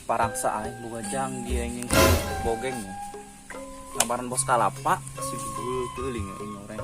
Parang sa aing boga janggi aing si bogeng. Ngabaran bos kalapa si gul teuling aing orang.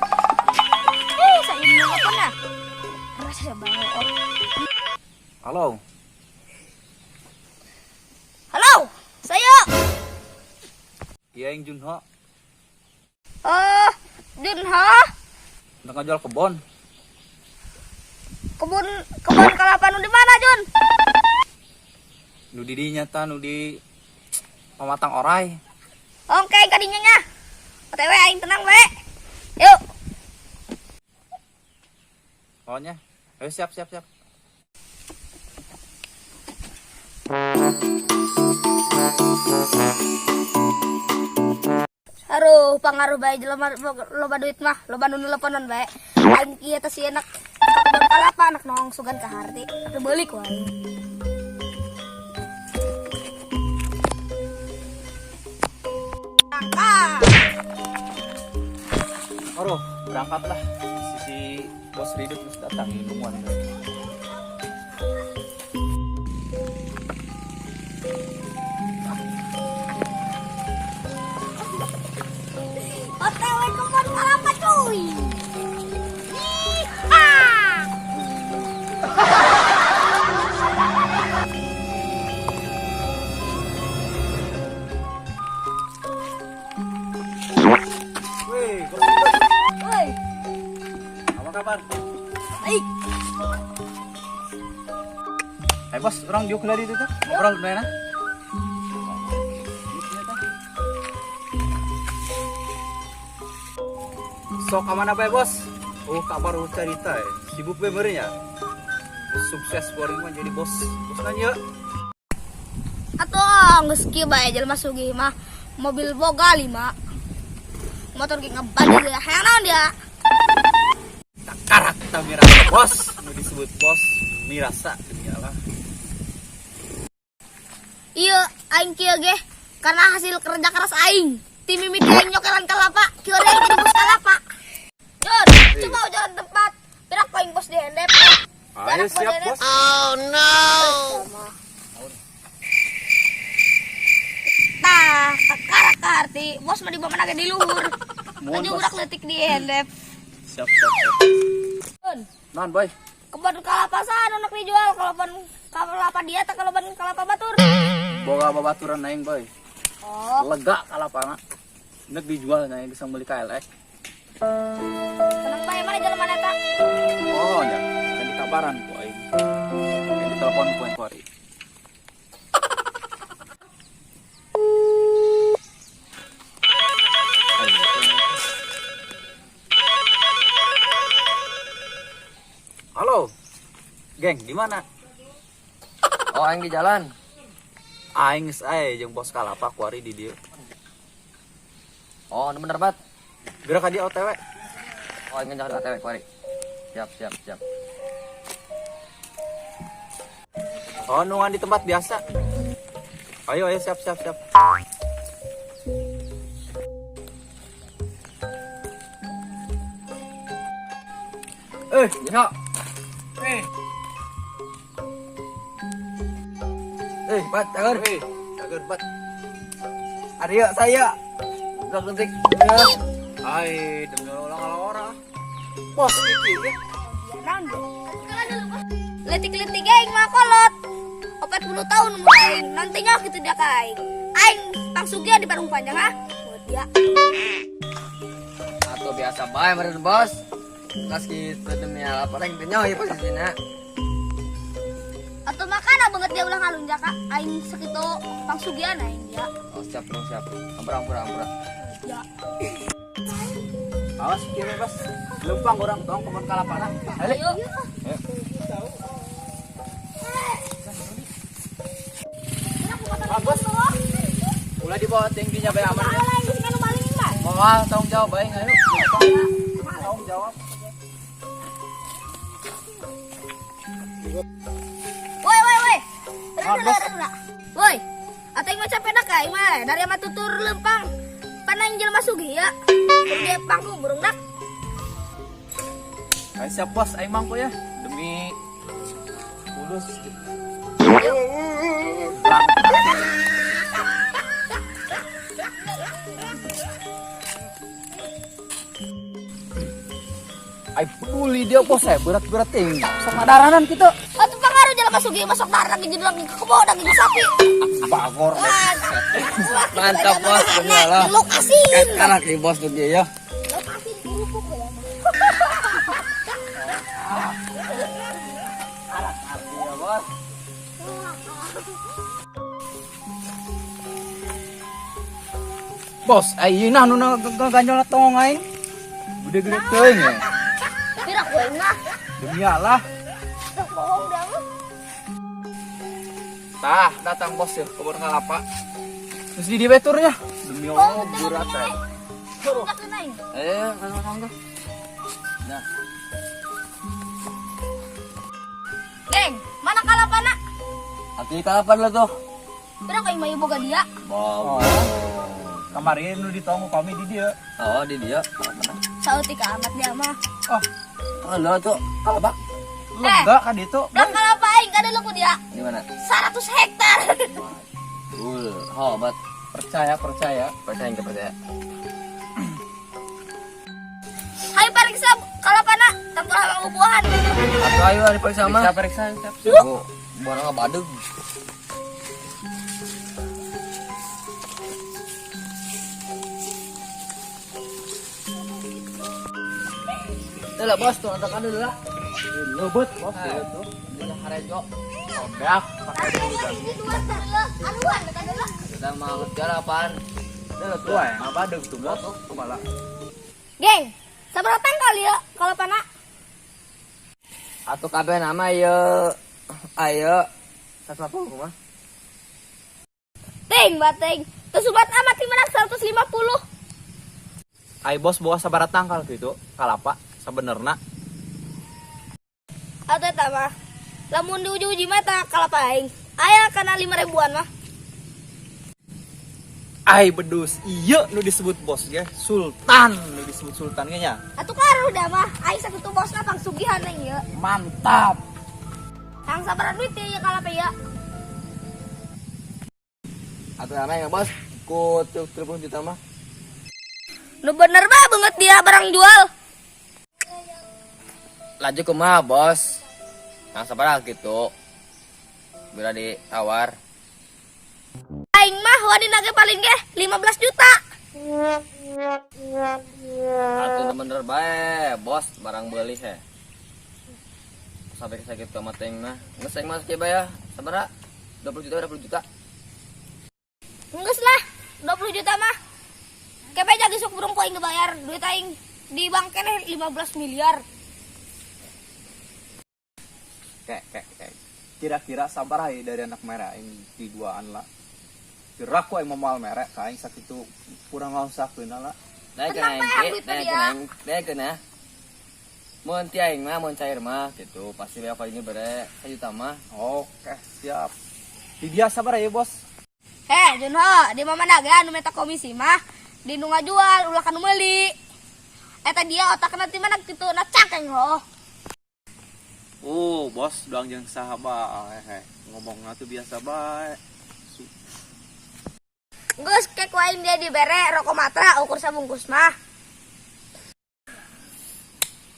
Eh, saya ini apa nah? Rasa bau. Halo, Halo, saya. Iya aing Junho. Eh, Junho, Untuk ngajual kebon. Kebun kebun kelapa nu di mana, Jun? Nu di dinya tah, nu di Pamatang Orai. Oke, kadinya nya. OTW aing tenang bae. Yuk. Pokoknya, ayo siap siap siap. Aduh, pangaruh bae jelema loba duit mah, loba nu teleponan bae. Aing kieu teh si enak ka kebun kalapa anak nong sugan ka harti. Teu beulik wae. Berangkat. Aduh, berangkatlah. Si bos Ridut terus datang ini nungguan. OTW kebun kelapa cuy. Yeehaw. Wih, bos Ridut. Woi, Apa kabar? baik. Eh bos, urang diuk heula di ditu tah. Ngobrol bener. Sok ka mana bae bos? Oh, kabar oh cerita ya. Sibuk bae meureun nya. Sukses kuring mah jadi bos. Bos nanya. Atuh geus kieu bae jelema sugih mah mobil boga lima. Motor ge ngebadil ya. Hayang naon dia? Karak kita mirasa bos. Nu disebut bos mirasa demi Allah. Iya, aing kieu ge karena hasil kerja keras aing. Ti mimiti aing nyokelan kalapa, kieu aing jadi bos kalapa. Jun, coba jalan tempat. Berak aing bos di hendep. Ayo siap bos. Oh no. Tah, kakarak arti. Bos mah dibawa mana ge di luhur. Mohon, Laju bos. budak leutik di hendep. Siap siap siap. Jun, Naon boy? Kebun kalapa saha nu dijual? Kebun kalapa dia atau kebun kalapa batur? Boga babaturan aing boy. Oh, Lega kalapana. Nek dijual nya bisa beli KLX. Tenang bae, mana jalan mana eta? Oh ya, kan dikabaran ku aing. Kan ditelepon ku aing kuari. Halo. Geng, di mana? Oh, aing di jalan. Aing geus aya jeung bos kalapa kuari di dieu. Oh, bener banget. Gerak ka dia OTW. Oh, aing jangan OTW kuari. Siap, siap, siap. Oh, nungan di tempat biasa. Ayo ayo, siap siap siap. Eh, ya. Eh, Eh, bat, cager. eh, cager bat. Ada ya saya. Udah ketik. Ya. Hai, demi orang orang. Bos iki ge. Letik-letik aing mah kolot. 40 tahun umur aing. Nantinya gitu dia ka aing. Aing pangsugihan di Parung Panjang ah. Buat dia. Atau biasa bae meureun bos. Kas kitu demi apa yang teu nyaho ieu posisina. Atau makan banget dia ulah ngalunjak ka aing sakitu pangsugihan aing dia. Oh, siap dong, siap. Ampura, ampura, ampura. Ya. Awas kieu bos. Lempang orang tong kebon kalapana. Ayo. Ah, bos. Ulah dibawa tingginya bae aman. Malah aing geus kanu maling mah. Moal tanggung jawab aing ayo. Tanggung jawab. Woi woi woi. Ah, bos. Woi. Atau yang macam pedak aing mah dari ama tutur lempang. Panang jelema sugih ya. Kudu dia pangku burung dak. Ayo siap bos, aing mangko ya. Demi fulus. Ay peduli dia bos, saya berat-berat ting. Sok daranan kita. Atuh pangaruh jelema sugih masuk darah daging daging kebo daging sapi. Bagor. Wah, Mantap, bos. Demi Allah. Lauk asin. Karak nih bos tuh ya. Lauk asin kerupuk ya. Iya, bos. Bos, ayeuna nu ganjol tong aing. Gede-gede teuing ya. Pira kowe mah. Demi Allah. Teu bohong dah mah. Tah, datang bos ya kebun kalapa. Terus di dieu turnya. Demi Allah berat ya. Tak aing. Eh, anu tangga. Nah, Geng, mana kalapana? atuh kalapan lah tuh. Pira kowe mah boga dia. Wow. Kemarin nu ditonggo kami di dia. Oh, di dia. Kalapan. Sautik amat dia mah. Oh, Oh, lo tuh kalapa. lega kan itu. Dan kalapa aing kada ku dia. Di mana? 100 hektar. Ul, hobat. Percaya, percaya. Percaya enggak percaya? Hayu pariksa kalapana, tangkur hama bubuhan. Atuh ayo ari periksa mah. Periksa, periksa, siap, siap. Oh, barang badeg. Tuh lah bos, tuh antakan dulu lah. Lebet, bos. Itu. Ini harejo. Beak, pakai dulu dan. Ini dua adalah aruan adalah. Kita mau ngejar apaan? Tuh lah tuh. Wah, nggak badeg tuh, bos. Kepala. Geng, sabaraha tangkal ya kalapana? Atuh kabeh nama ye. Ayo. 150 mah. Ting, bateng. Teu subat amat di menang 150. Ai bos bawa sabaraha tangkal gitu, kalapa sebenerna. Atau eta mah. Lamun diuji-uji mah eta kalapa aing. Aya kana 5 ribuan mah. Ai bedus, iya nu disebut bos ge, sultan nu disebut sultan ge nya. Atuh karuh dah mah. Aing sakitu bosna pangsugihan aing ieu. Mantap. Tang sabaraha duit ieu kalapa ieu? Atuh nama ya bos, ku 30 juta mah. Nu bener mah banget dia barang jual. Laju kumaha bos? Yang sabaraha gitu. Bila ditawar. Aing mah wani nage paling ge 15 juta. Atuh bener bae, bos barang beli he. Sampai sakit ke mata aing mah. Geus aing mah sakieu bae ya. Sabaraha? 20 juta, 20 juta. Geus lah, 20 juta mah. Kepe jadi sok burung ku aing ngebayar duit aing di bank keneh 15 miliar. Kayak kayak kayak kira-kira sabaraha ya dari anak merah aing di duaan lah. Kira ku aing moal merek ka aing sakitu kurang ngausakeun lah. Naik Tenang, kena Pak, aing, duit naik dia. kena aing, naik kena. Mun ti aing mah, mun cair mah gitu. Pasti banyak ini bere 1 juta mah. Oke, siap. Di dia sabaraha ya, bos? Heh, Junho, di mana ge anu minta komisi mah di nu ngajual ulah kanu meuli. Eta dia otakna ti mana kitu na cakeng ho. Oh, bos bilang jeung saha bae he. Ngomongna tuh biasa bae. Geus kek wae dia dibere rokok matra ukur sabungkus mah.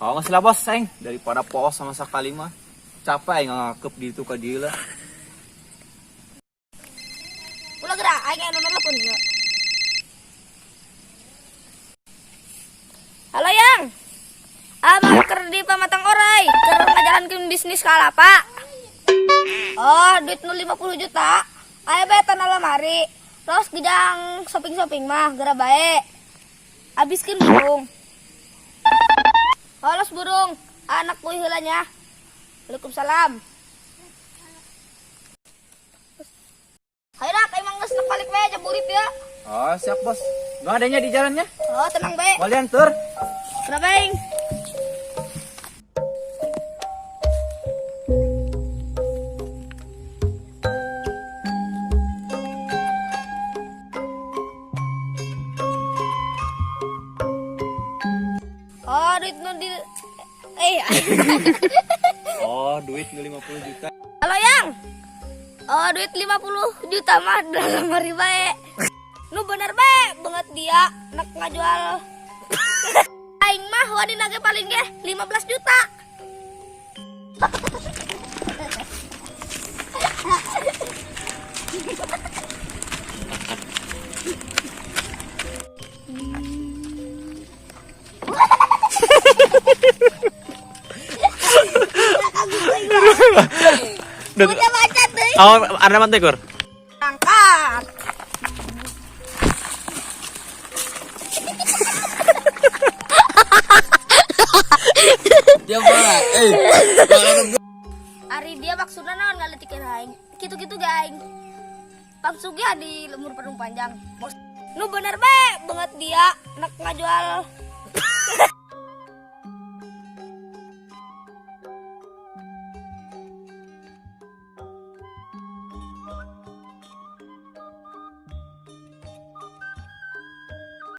Oh, geus lah bos aing daripada poos sama sakali mah. Capek aing ngangkep di itu ka dieu lah. Ulah gerak aing anu nelpon ieu. Halo Yang. Abang keur di Pamatang Orai, keur ngajalankeun bisnis kalapa. Oh, duit nu 50 juta. Aya bae tanah lemari. Terus gejang shopping-shopping mah geura bae. Habiskeun burung. Halos burung, anak kuy heula nya. Waalaikumsalam. Hayo dah, kayak emang geus balik bae aja burit ya. Oh, siap bos. Nggak adanya di jalannya. Oh, tenang bae. Kalian tur. Kenapa, Ing? Oh, duit nu di eh. Oh, duit nu 50 juta. Halo, Yang. Oh, duit 50 juta mah dalam hari bae. Nu bener bae banget dia nak ngajual. Aing mah wani nage paling ge 15 juta. Bocah baca tuh. Oh, ada mantai kur. Angkat. Dia apa? Eh. Ari dia maksudna naon ngaletikeun aing. Kitu-kitu ge aing. Pangsugihan di lemur Parung Panjang. Bos. Nu bener bae banget dia nak ngajual.